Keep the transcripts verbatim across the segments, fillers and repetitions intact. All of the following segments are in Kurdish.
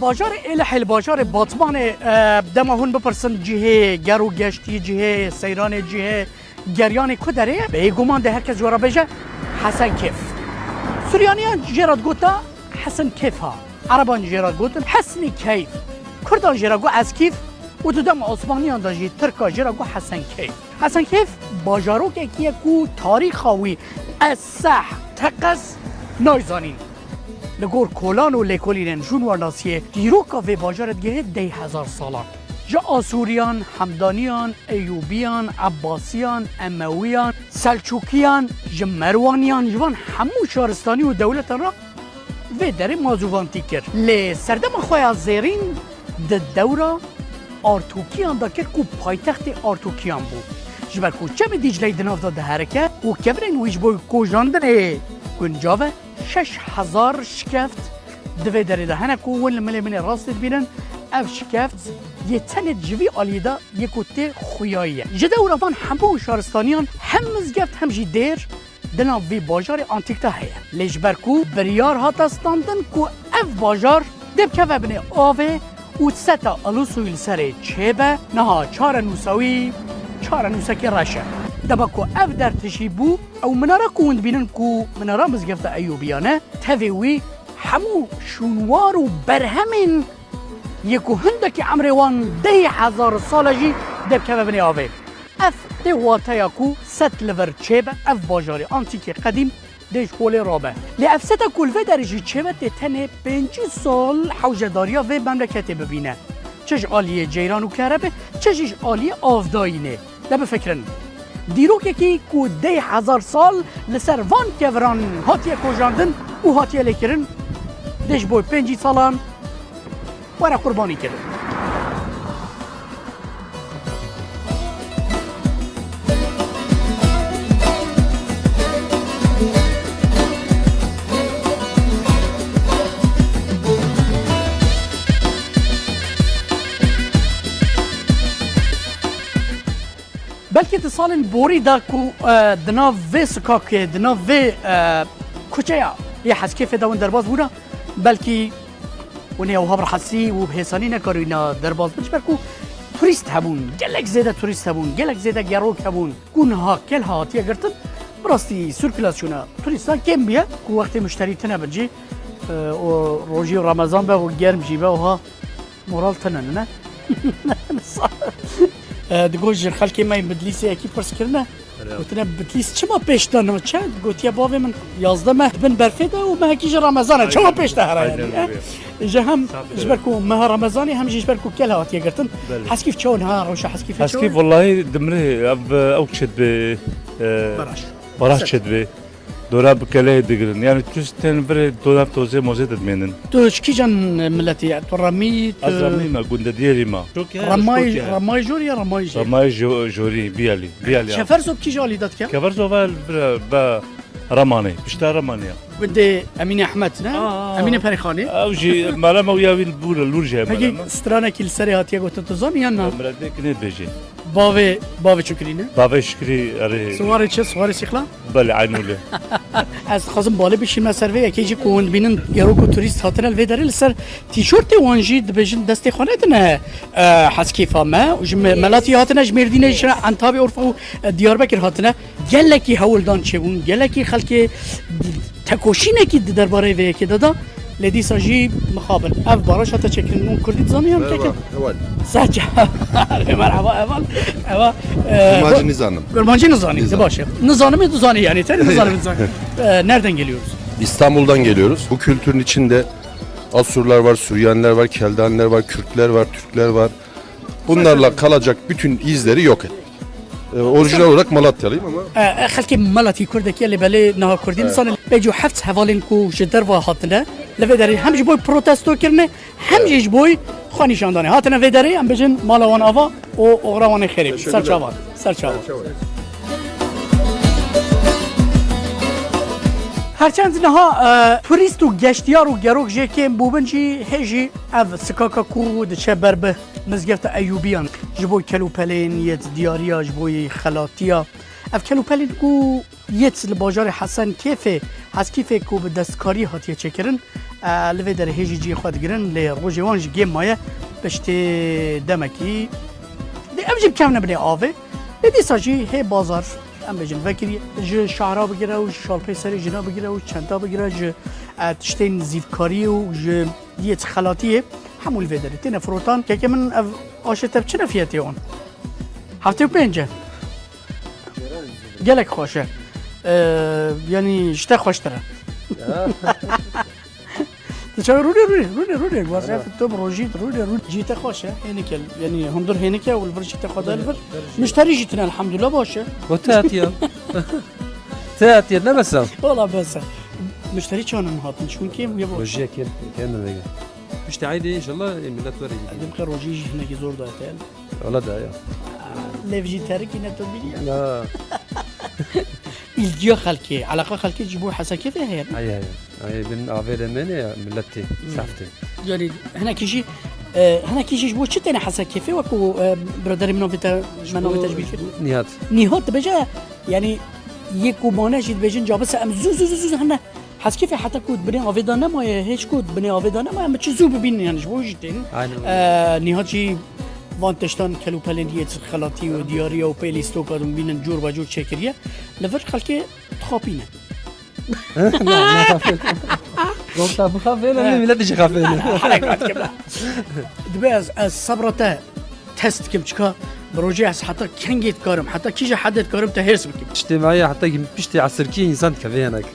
Bajarê Êlihê li bajarê Batmanê, e, dema hûn bipirsin cihê ger û geştî, cihê seyranê, cihê geriyanê ku derê ye, bêguman dê her kes ji we re bêje Hesen Kêf. Suryaniyan jê re digot Hesen Kêf ha. Ereban jê re gotin Hesnî Keyf. Kurdan jê re got Eskîf û di dema Osmaniyan de jî Tirka jê re got Hesen Keyf. Hesen Keyf bajarokekî ye ku tarîxa wî ez seh teqez nayzanîn. Li gor kolan û lêkolînên jûnwarnasiyê dîroka vê bajarê digihê deh hezar salan. Ji Asûriyan, Hemdaniyan, Eyûbiyan, Ebbasiyan, Emewiyan, Selçûkiyan, ji Merwaniyan, ji van hemû şaristanî û dewletan re vê derê mazûvantî kir. Lê serdema xwe ya zêrîn di dewra Artûkiyan de kir ku paytextê Artûkiyan bû. Ji ber ku çemê Dîcleyê di nav de diherike û kevirên wî ji bo kojandinê guncav e, şeş hezar şikeft di vê derê de hene ku hûn li milê min ê rastê dibînin. Ev şikeft yê tenê ji vî aliyê de yê ku tê xuyayî ye. Ji dewra van hemû şaristaniyan hem mizgeft hem jî dêr di nav vî bajarê antîk de heye. Lê ji ber ku biryar hate standin ku ev bajar dê bikeve binê avê û seta Alusûyî li serê çêbe, niha çarenûsa wî çarenûsekî reş e. Dema ku ev der tijî bû, ew minara ku hûn dibînin ku minara mizgefta Eyûbiyan e, tevê wî hemû şûnwar û berhemên yê ku hindekî emrê wan deh hezar sal e jî dê bikeve binê avê. Ev tê wateya ku sed li vir çêbe, ev bajarê antîkê qedîm dê ji holê rabe. Lê ev seta ku li vê derê jî çêbe tê tenê pêncî sal hewcedariya vê memleketê bibîne. Çi ji aliyê ceyran û kerebe, çi jî ji aliyê avdayînê. De bifikirin. Dîrokekî ku deh hezar sal li ser van keviran hatiye kojandin û hatiye lêkirin, dê ji bo pêncî salan were qurbanî kirin. Belkî di salên borî de ku, e, di nav vê sikakê, di nav vê, e, kuçeya yê Heskêfê de hûn derbas bûne, belkî hûn ê ew hebir hesî û bi hêsanî nekarîna derbas bin, ji ber ku turîst hebûn, gelek zêde turîst hebûn, gelek zêde gerok hebûn. Ku niha kel hatiye girtin, bi rastî sirkulasyona turîstan kêm bûye, ku wextê muşterî tune bin jî, e, û rojî Remezan be û germ jî be, wiha moral tune ne. E, digot ji xelkê me yê Bidlîsê yekî pirs kirine, gotine, "Bidlîs çima pêş de naçe?" Gotiye, "Bavê min, yazdeh meh bin berfê de û mehekî ji Remezan e, çawa pêş de here yanî?" Aynen öyle. Ji hem ji ber ku meha Remezanê hem jî ji ber ku kel hatiye girtin. Belê. Heskîf çawa niha, rewşa Heskîfê çawa? Heskîf wellahî dimrê, ev, ew çêdibe, e, baraj. Baraj çêdibe. Dora bi kelehê digirin. Yani turîst tên virê dora tozê mozê de dimênin. Tu ji kîjan miletî ye? Tu remî, tu... Ez remî me, gundê diyerî me. Remay, remay jor ya remay jê? Remay jo-, jorî, biyalî, biyalî. Keferzo bi kîja alî de dike? Keferzo ve, ve, ve Remanê, pişta Remanê ya. Gundê Emînê Ehmed ne? Aa. Emînê Perîxanê. Ew jî mala me û ya wî bû li lûr jî heye mala me. Pekî stranekî li serê hatiye gotin, tu zanî yan na? Miradê kinê dibêjê. Bavê, bavê Çikirî ne? Bavê Şikrî, erê. Siwarê çi? Siwarê Sîxla? Belê, eynû lê. Ez dixwazim balê bişîme ser vê yekê jî ku hûn dibînin gerok û turîst hatine li vê derê, li ser tîşortê wan jî dibêjin destê xwe nedine, e, Heskîfa me û ji me-, melatî hatine, ji Mêrdînê, ji Entabê, Urfa û, e, Diyarbekir hatine. Gelekî hewldan çêbûn, gelekî xelkê tekoşînekî di derbarê vê yekê de da, lê dîsa jî mixabin. Ev baraj hate çêkirin. Hûn kurdî dizanin yan keke? Merhaba, heval. Saça. Merhaba, heval. Eva, e, Kurmancî nizanim. Kurmancî nizanî, nizanim. Baş e. Nizanim, tu zanî yani, te nizanim, tu zanî. E, nereden geliyoruz? İstanbul'dan geliyoruz. Bu kültürün içinde Asurlar var, Süryaniler var, Keldaniler var, Kürtler var, Türkler var. Bunlarla kalacak bütün izleri yok ettik. E, orijinal olarak Malatyalıyım ama. E, e, xelkê Malatî Kurdekî ye, lê belê niha Kurdî nizanin. Pêncî û heft hevalên ku ji derva hatine, li vê derê hem ji bo protesto kirine, hem jî ji bo xwe nîşandanê. Hatine vê derê, em bêjin mala wan ava û oxira wan ê xêrê bî. Teşekkür ederim. Ser çavan, ser çavan. Ser çavan. Her çend niha, e, turîst û geştiyar û gerok jê kêm bûbin jî, hê jî ev sikaka ku diçe ber bi Mizgefta Eyûbiyan ji bo kelûpelên yê diyariya, ji bo yê xelatiya. Ev kelûpelên ku yê li bajarê Hesen Kêfê, Heskîfê ku bi destkarî hatiye çêkirin, E, li vê derê hê jî cihê xwe digirin, lê rojê wan jî kêm maye, piştê demekî dê ev jî bikevne binê avê. Lê dîsa jî hê bazar, em bêjin, vekirî ji şahra bigire û ji şalpeyserê jina bigire û çenta bigire, ji, e, tiştên zîvkariyê û ji yê xelatiyê hemû li vê derê têne firotan. Kekê min, ev aşê te bi çi nefiyetê wan? Heftê û pênc e. Gelek xweş e. Ee, yanî ji te xweştir e. Tu çawa rûnê, rûnê, rûnê, rûnê. Waziyet tu bi rojî rûnê, rûnê. Cî te xweş e. Hênik e. Yanî hundir hênik e û li vir jî te xwe da li vir. Müşterî jî tune elhamdulillah baş e. Bo te hatiye. Te hatiye ne bes e. Wala bes e. Müşterî çawa hatin? Çûn kêm ya baş. Rojiye kêm, kêm vege. Piştî eydê înşallah, ê, millet were yî. Edim ke rojî jî hinekî zor da te. Wala da ya. Lev jî terikî ne tu bînî ya. Ya. Îlgiya xelkê, eleqa xelkê ji bo hesa kêfê heye. Heye, heye. Ay bin avê de mene ya, millet tê, saf tê. Yanî hinekî jî, e, hinekî jî ji bo çi têne hesa kêfê, wekû, e, biraderê min navê te, me navê te ji bîr kir? Nihat. Nihat dibêje, yanî yê ku mane jî dibêjin, cabise em zû, zû, zû, zû, hene. Heskîfê heta ku di binê avê de nemaye, hêç ku di binê avê de nemaye, em çi zû bibînin, yani ji bo jî tên. Aynen öyle. Ee, Nihat jî van tiştan kelûpelên yê xelatî û diyariya û pêlîstoka din bînin cor be cor çêkiriye. Li vir xelkê dixapîne. Rokta bixafêne, millet jî xafêne. Dibe ez, ez sebra te test dikim, çika bi rojê ez heta kengê dikarim, heta kîja hedê dikarim te hêrs bikim. Tiştê me ye, heta ki piştê esirkî însan dikeve hinek.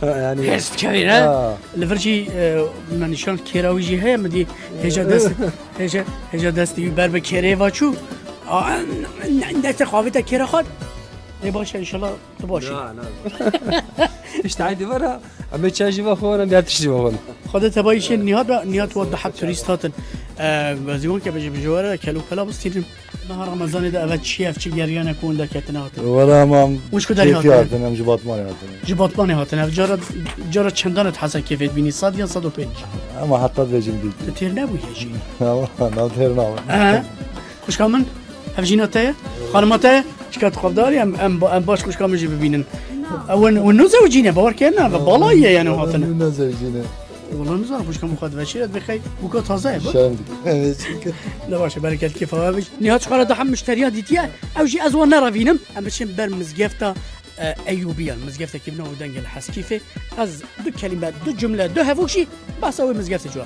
Yani hêrs dikevê, ne? Ha. Li vir jî, e, me nîşan kêra wî jî heye, min dî hêja dest, hêja, hêja destê wî ber bi kêrê ve çû. A, ne, ne, destê xwe avête kêra xwe. Ê baş e, înşallah tu baş î. Na, na. Piştî eydê ve re, em ê çay jî vexwin, em ê her tiştî vexwin. Xwedê tebayî şên Nihat be, Nihat wa du heb turîst hatin. E, gazî wan ke bêje, bêje were, kelûpela bistînin. Meha Remezanê de eve çi ye, ev çi geriyane ku hûn derketine hatin? Were hema kêfî hatin, em ji Batmanê hatin. Ji Batmanê hatin. Ev cara, cara çendan et hesa kêfê dibînî? Sed yan sed û pênc? Hema heta dibêjin bît. Tu têr nebûye jî? Hema, na têr nabim. He? Xwişka min, ev jîna te ye? Xanima te ye? Çika tu xwebdarî, em, em, em baş xwişka min jî bibînin. Na. Ew, hûn, hûn nû zewicîne, bawer ke na, ve balayî ye yani hatine. Nû nezewicîne. Wala nizanim xwişka min xwe diveşîre, dibê xey bûka taze ye, bak. Şerm dike. Evet, çünkü. Ne baş e, bereket kêfa we bî. Niha çiqara da hem müşteriya dîtiye, ew jî ez wan nerevînim. Em biçin ber mizgefta, e, Eyûbiyan, mizgeftekî bi navê Dengê li Heskîfê. Ez du kelîme, du cumle, du hevok jî behsa wê mizgeftê ji we re.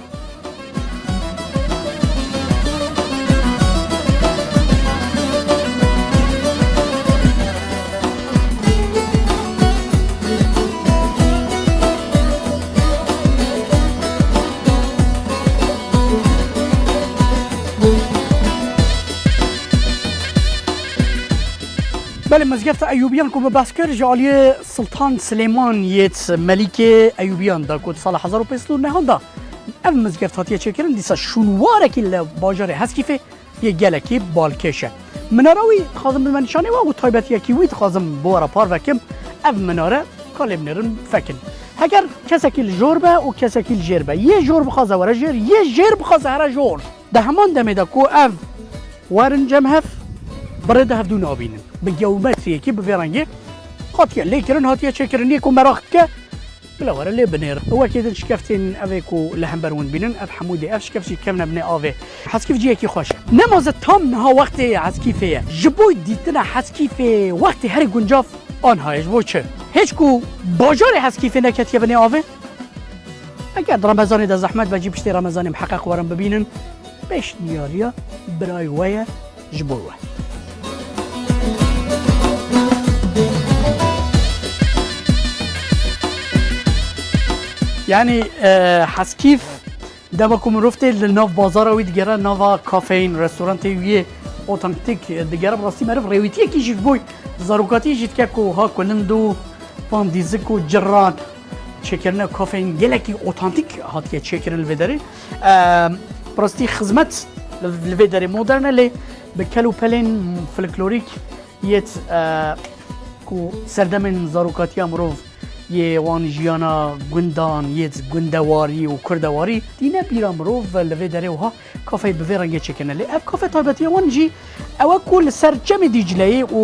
Belê, mizgefta Eyûbiyan ku me behs kir, ji aliyê Sultan Silêman yêt Melîkê Eyûbiyan de ku di sala hezar û pênc sed û neh de ev mizgeft hatiye çêkirin, dîsa şûnwarekî li bajarê Heskîfê yê gelekî balkêş e. Minara wî dixwazim bime nîşanê we û taybetiyekî wî dixwazim bi we re parve kim. Ev minare ka lê binêrin fekin. Heger kesekî li jor be û kesekî li jêr be, yê jor bixwaze were jêr, yê jêr bixwaze here jor. Di heman demê de ku ev werin cem hev, bi rê de hevdû nabînin. Bi geometriyekî bi vê rengê hatiye lêkirin, hatiye çêkirin. Yê ku meraq dike, bila were lê binêrin. Wekî din şikeftên ev ê ku li hember hûn bînin, ev hemû dê ev şikeft jî kevne binê avê. Heskîf cihekî xweş e. Nema ze tam niha wextê Heskîfê ye. Ji bo dîtina Heskîfê wextê herî guncav anha ye. Ji bo çi? Hêç ku bajarê Heskîfê neketiye binê avê. Eger di Remezanê de zehmet be jî, piştê Remezanê miheqeq werin bibînin. Pêşniyariya birayê we ye ji bo we. Yanî, e, Heskîf, dema ku mirov tê li nav bazara wî digere, nava kafeyên, restorantê wî yê otantîk digere, bi rastî meriv rêwîtiyekî jî ji bo zarokatiyê jî dike ku ha kulind û van dîzik û ciran çêkirine kafeyên gelekî otantîk hatiye çêkirin li vê derê. Em, bi rastî xizmet li, li vê derê modern e, lê bi kel û pelên folklorîk yêt, e, ku serdemên zarokatiya mirov yê wan jiyana gundan, yêt gundewarî û kurdewarî tîne bîra mirov li vê derê wiha kafeyê bi vê rengê çêkirine. Lê ev kafe taybetiya wan jî ew e ku li ser çemê Dîcleyê û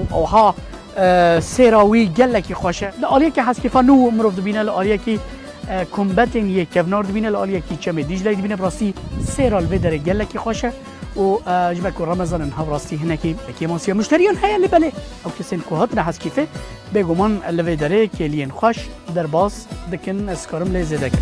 wiha, e, sêra wî gelekî xweş e. Li aliyekî Heskîfa nû mirov dibîne, li aliyekî, e, kombetên yê kevnar dibîne, li aliyekî Çemê Dîcleyê dibîne, bi rastî sêra li vê derê gelekî xweş e û, e, ji ber ku Remezan in, ha bi rastî hinekî kêmasiya muşteriyan heye, lê belê ew kesên ku hatine Hezkîfê, bêguman li vê derê kêliyên xweş derbas dikin, ez karim lê zêde kim.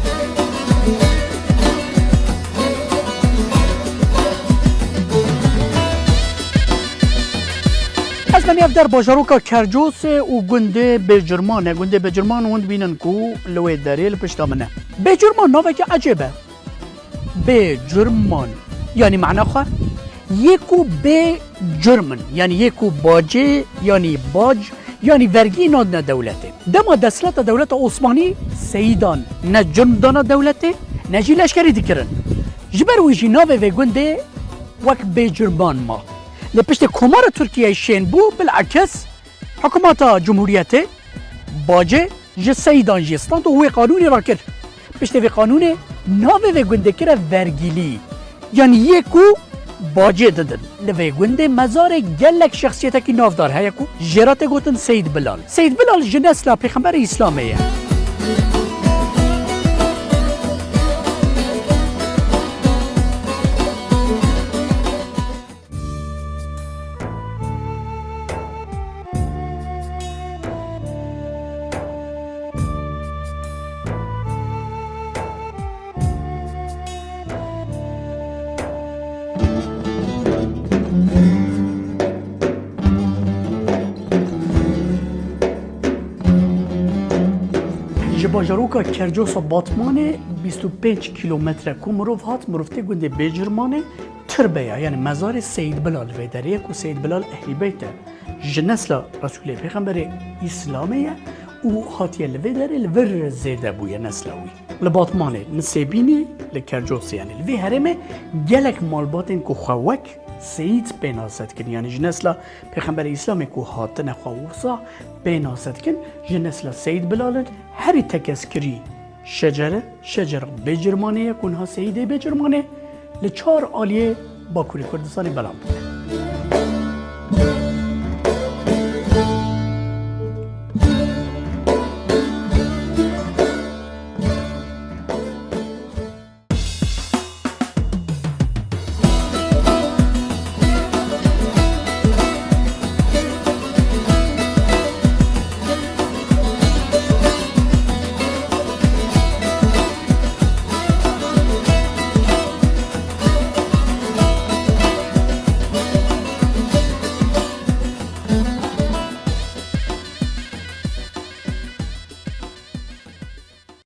Ez menî ev der bajaroka Kercosê û gundê Bêcirman e. Gundê Bêcirman hûn dibînin ku li wê derê li pişta min e. Bêcirman navekî ecêb e. Bêcirman. Yanî mana xwe yê ku bê curm in. Yanî yê ku bacê, yanî bac, yanî vergî nadine dewletê. Dema desthilata dewleta Osmanî seyidan ne curm dana dewletê, ne jî leşkerî dikirin. Ji ber wî jî navê vê gundê wek Bêcirman ma. Lê piştî Komara Tirkiyeyê şên bû, bilakis hikûmeta Cumhuriyetê bacê ji seyidan jî stand û wê qanûnê rakir. Piştî vê qanûnê navê vê gundê kire Vergilî. Yanî yê ku bacê didin. Li vê gundê mezarê gelek şexsiyetekî navdar heye ku jê re tê gotin Seyîd Bilal. Seyîd Bilal ji nesla Pêxemberê Îslamê ye. Ji bajaroka Kercosa Batmanê bîst û pênc kîlometre ku mirov hat, mirov tê gundê Bêcirmanê. Tirbeya, yanî mezarê Seyîd Bilal vê derê ye ku Seyîd Bilal Ehlî Beyt e. Ji nesla Resûlê Pêxemberê Îslamê ye û hatiye li vê derê li vir zêde bûye nesla wî. Li Batmanê, Nisêbînê, li Kercosê, yanî li vê herêmê gelek malbatên ku xwe wek seyîd pê nase dikin, yanî ji nesla Pêxemberê Îslamê ku hatine xwe wisa pê nase dikin, ji nesla Seyîd Bilal in, herî tekez kirî Şecere, Şecera Bêcirmanê ye ku niha Seyîdê Bêcirmanê li çar aliyê Bakurê Kurdistanê belam bûne.